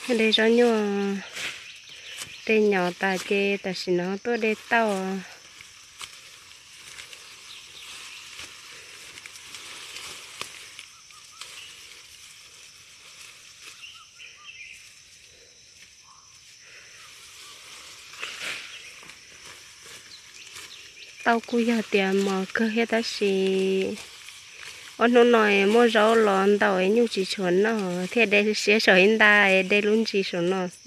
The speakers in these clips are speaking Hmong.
De zaub nyuj, de nyom tas ces tam sim no tuaj de tauj. Tauj kuj yog tias mos kawg thiab tab sis ob hnub no muaj zaub los ntau es nyuj tsis tshua noj thiaj de siab saum ib nta es de lub ntsis saum no xwb.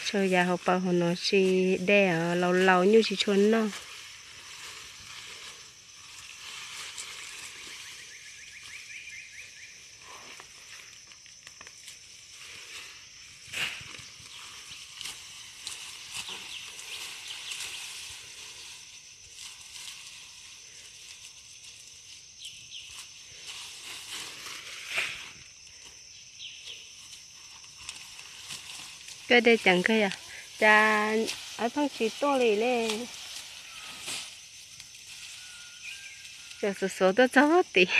Tshuav yav hauv paus hauv no tsis de, laus laus nyuj tsis tshua noj. Koj de ceev kawg yom? Cas Ab Pheej tsis tuaj li ne? Tseem xuav xuav tuaj txog tim.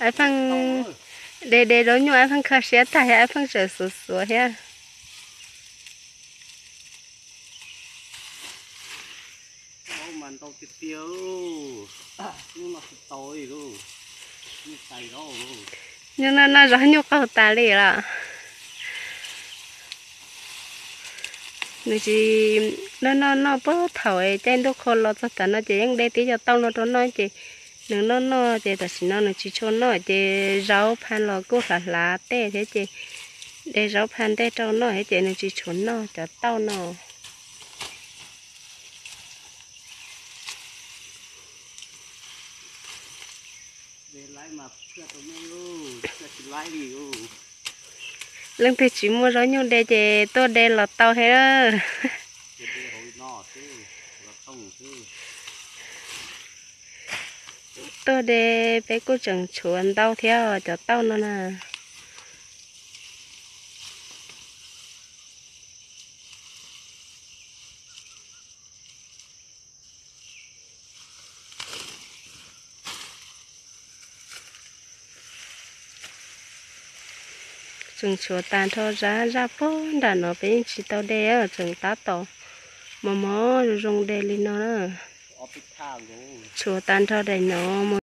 Ab Pheej de de zaub nyuj, Ab Pheej kho siab tag thiab Ab Pheej tseem xuav xuav thiab. Nyuj noj noj zaub nyuj qaug tas li lawm. Nws tsis, noj noj noj puag thaum caij ntuj qhua los txog tav no ces yeej de tib co tauj no rau noj ces nws noj noj ces tam sim no nws tsis tshua noj ces zaub pha los kuj hlav hlav tej thiab ces de zaub pha ntej rau noj thiab ces nws tsis tshua noj cov tauj no. Leej twg tsis muaj zaub nyuj de ces tuaj de los tau thiab. Tuaj de peb kuj tseem tshuav ntau thiab cov tauj no na. Tseem tshuav tag nrho zaj zaj puag nram no peb yeej tsis tau de, tseem tab tom mos mos zoo zoo de li no na. Tshuav tag nrho daim no mus.